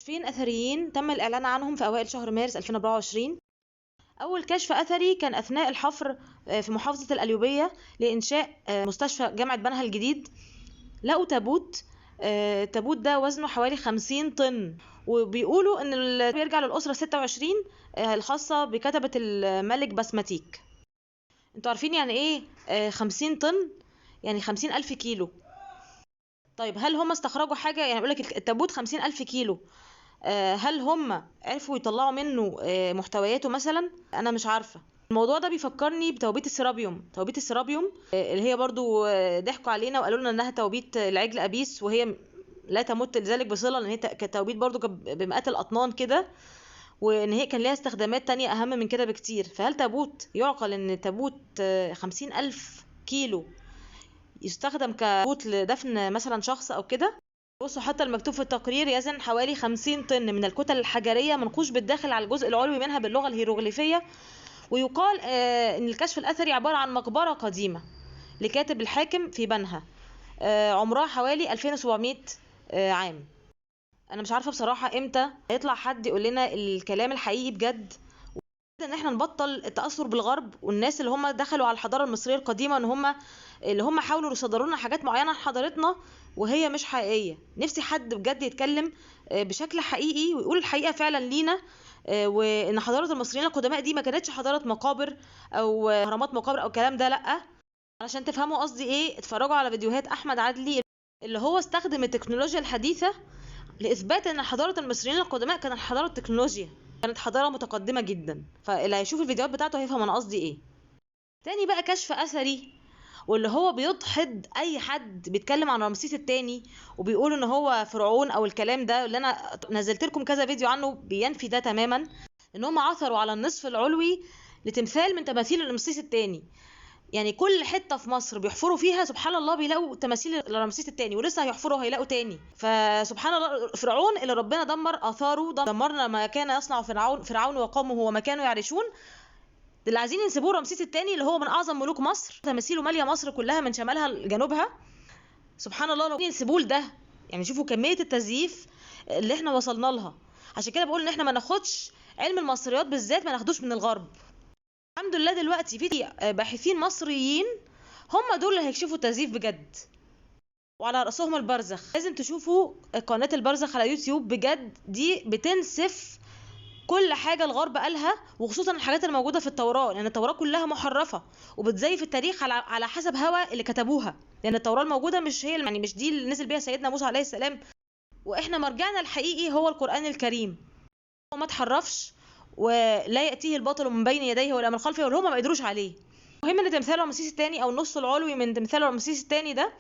كشفين أثريين تم الإعلان عنهم في أوائل شهر مارس 2024. أول كشف أثري كان أثناء الحفر في محافظة القليوبية لإنشاء مستشفى جامعة بنها الجديد. لقوا تابوت، التابوت ده وزنه حوالي 50 طن، وبيقولوا إن بيرجع للأسرة 26 الخاصة بكتبة الملك بسماتيك. انتوا عارفين يعني إيه 50 طن؟ يعني 50,000 كيلو. طيب هل هم استخرجوا حاجة؟ يعني يقول لك التابوت 50,000 كيلو، هل هم عرفوا يطلعوا منه محتوياته مثلا؟ أنا مش عارفة. الموضوع ده بيفكرني بتوابيت السرابيوم. توابيت السرابيوم اللي هي برضو ضحكوا علينا وقالوا لنا انها توابيت العجل ابيس، وهي لا تمت لذلك بصلة، لان هي كانت توابيت برضو بمئات الاطنان كده، وان هي كان ليها استخدامات تانية اهم من كده بكتير. فهل تابوت يعقل ان تابوت 50,000 كيلو يستخدم كتابوت لدفن مثلا شخص او كده؟ بصوا حتى المكتوب في التقرير يزن حوالي 50 طن من الكتل الحجرية منقوش بالداخل على الجزء العلوي منها باللغة الهيروغليفية، ويقال إن الكشف الأثري عبارة عن مقبرة قديمة لكاتب الحاكم في بنها، عمرها حوالي 2700 عام. أنا مش عارفة بصراحة إمتى هيطلع حد يقول لنا الكلام الحقيقي بجد، إن إحنا نبطل التأثر بالغرب والناس اللي هم دخلوا على الحضارة المصرية القديمة، إن هم اللي هم حاولوا يصدروا لنا حاجات معينة عن حضارتنا وهي مش حقيقية. نفسي حد بجد يتكلم بشكل حقيقي ويقول الحقيقة فعلا لينا، وإن حضارة المصريين القدماء دي ما كانتش حضارة مقابر أو أهرامات مقابر أو الكلام ده، لأ. علشان تفهموا قصدي إيه اتفرجوا على فيديوهات أحمد عدلي اللي هو استخدم التكنولوجيا الحديثة لإثبات إن حضارة المصريين القدماء كانت حضارة تكنولوجيا، كانت حضارة متقدمة جدا. فاللي هيشوف الفيديوهات بتاعته هيفهم أنا قصدي إيه. تاني بقى كشف أثري واللي هو بيدحض أي حد بيتكلم عن رمسيس الثاني وبيقول إن هو فرعون أو الكلام ده، اللي أنا نزلت لكم كذا فيديو عنه بينفي ده تماما، إن هم عثروا على النصف العلوي لتمثال من تماثيل رمسيس الثاني. يعني كل حتة في مصر بيحفروا فيها سبحان الله بيلاقوا تماثيل لرمسيس الثاني، ولسه هيحفروا هيلاقوا تاني. فسبحان الله فرعون اللي ربنا دمر آثاره، دمرنا ما كان يصنع فرعون وقومه وما كانوا يعرشون، اللي عايزين ينسبوه رمسيس الثاني اللي هو من اعظم ملوك مصر، تماثيله ماليه مصر كلها من شمالها لجنوبها. سبحان الله لو ينسبوه لده، يعني شوفوا كمية التزييف اللي احنا وصلنا لها. عشان كده بقول ان احنا ما ناخدش علم المصريات بالذات، ما ناخدوش من الغرب. الحمد لله دلوقتي في باحثين مصريين هم دول اللي هيكشفوا التزييف بجد، وعلى رأسهم البرزخ. لازم تشوفوا قناة البرزخ على يوتيوب بجد، دي بتنسف كل حاجة الغرب قالها، وخصوصا الحاجات الموجودة في التوراة، لأن التوراة كلها محرفة وبتزيف التاريخ على حسب هوى اللي كتبوها، لأن التوراة الموجودة مش هي، يعني مش دي اللي نزل بيها سيدنا موسى عليه السلام. وإحنا مرجعنا الحقيقي هو القرآن الكريم، هو ما تحرفش ولا يأتيه الباطل من بين يديه ولا من خلفه، واللي هم ما قدروش عليه. المهم إن تمثال رمسيس الثاني أو النص العلوي من تمثال رمسيس الثاني ده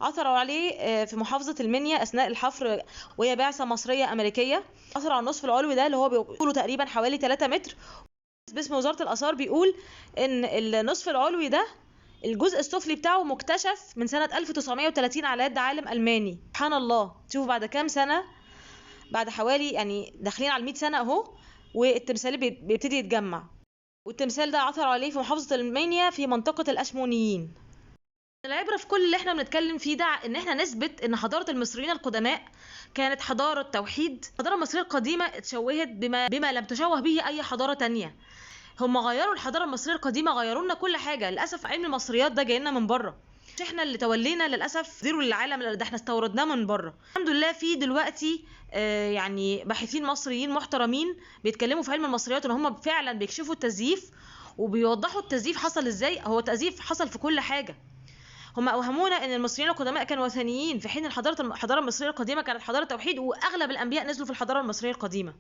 عثروا عليه في محافظة المنيا أثناء الحفر، وهي بعثة مصرية أمريكية. عثروا على النصف العلوي ده اللي هو بيقولوا تقريبا حوالي 3 متر. باسم وزارة الآثار بيقول إن النصف العلوي ده الجزء السفلي بتاعه مكتشف من سنة 1930 على يد عالم ألماني. سبحان الله، شوفوا بعد كام سنة، بعد حوالي يعني داخلين على 100 سنة أهو، والتمثال بيبتدي يتجمع. والتمثال ده عثروا عليه في محافظة المنيا في منطقة الأشمونيين. العبرة في كل اللي احنا بنتكلم فيه ده ان احنا نثبت ان حضارة المصريين القدماء كانت حضارة توحيد. الحضارة المصرية القديمة اتشوهت بما لم تشوه به اي حضارة تانية. هم غيروا الحضارة المصرية القديمة، غيروا لنا كل حاجة. للأسف علم المصريات ده جاي لنا من بره، مش احنا اللي تولينا للأسف زيرو للعالم، ده احنا استوردناه من بره. الحمد لله في دلوقتي يعني باحثين مصريين محترمين بيتكلموا في علم المصريات، ان هم فعلا بيكشفوا التزييف وبيوضحوا التزييف حصل ازاي. هو التزييف حصل في كل حاجة. هم اوهمونا ان المصريين القدماء كانوا وثنيين، في حين الحضارة المصرية القديمة كانت حضارة توحيد، واغلب الانبياء نزلوا في الحضارة المصرية القديمة.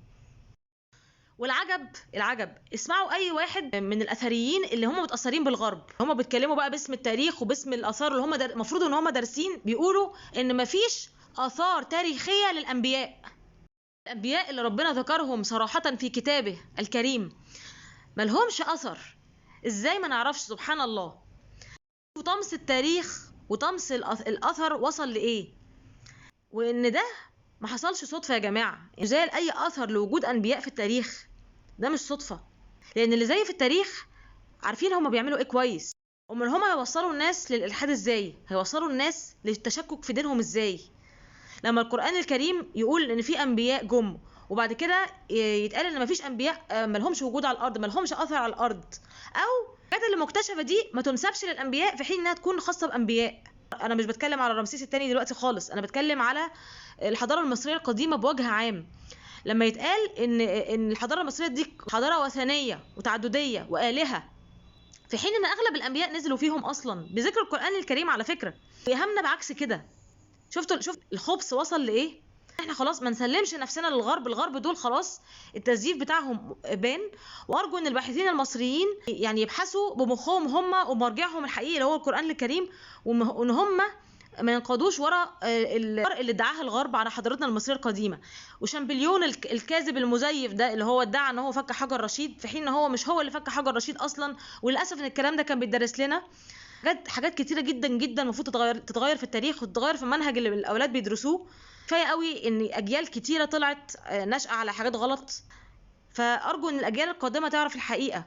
والعجب العجب، اسمعوا اي واحد من الاثريين اللي هم متاثرين بالغرب، هم بيتكلموا بقى باسم التاريخ وباسم الاثار اللي هم المفروض ان هم دارسين، بيقولوا ان مفيش اثار تاريخية للانبياء. الانبياء اللي ربنا ذكرهم صراحة في كتابه الكريم ملهمش اثر. ازاي ما نعرفش؟ سبحان الله. وطمس التاريخ وطمس الاثر وصل لايه، وان ده ما حصلش صدفة يا جماعة. زي اي اثر لوجود انبياء في التاريخ ده مش صدفة، لان اللي زي في التاريخ عارفين هما بيعملوا ايه كويس. امال هما هيوصلوا الناس للالحاد ازاي؟ هيوصلوا الناس للتشكك في دينهم ازاي؟ لما القرآن الكريم يقول ان في انبياء جم، وبعد كده يتقال ان مفيش انبياء، ملهمش وجود على الارض، ملهمش اثر على الارض، او الحاجات اللي مكتشفه دي ما تنسبش للانبياء في حين انها تكون خاصة بانبياء. انا مش بتكلم على رمسيس الثاني دلوقتي خالص، انا بتكلم على الحضارة المصرية القديمة بوجه عام. لما يتقال ان الحضارة المصرية دي حضارة وثنية وتعدديه والهه، في حين ان اغلب الانبياء نزلوا فيهم اصلا بذكر القران الكريم على فكرة. يهمنا بعكس كده. شفت الخبث وصل لايه؟ احنا خلاص ما نسلمش نفسنا للغرب، الغرب دول خلاص التزييف بتاعهم بان. وارجو ان الباحثين المصريين يعني يبحثوا بمخهم هم ومرجعهم الحقيقي اللي هو القران الكريم، وان هم ما ينقادوش ورا اللي ادعاها الغرب على حضارتنا المصرية القديمة. وشامبليون الكاذب المزيف ده اللي هو ادعى ان هو فك حجر رشيد، في حين ان هو مش هو اللي فك حجر رشيد اصلا. وللاسف ان الكلام ده كان بيدرس لنا. حاجات كتيرة جدا جدا المفروض تتغير في التاريخ وتتغير في المنهج اللي الاولاد بيدرسوه. كفاية قوي ان اجيال كتيرة طلعت ناشئة على حاجات غلط، فارجو ان الاجيال القادمة تعرف الحقيقة.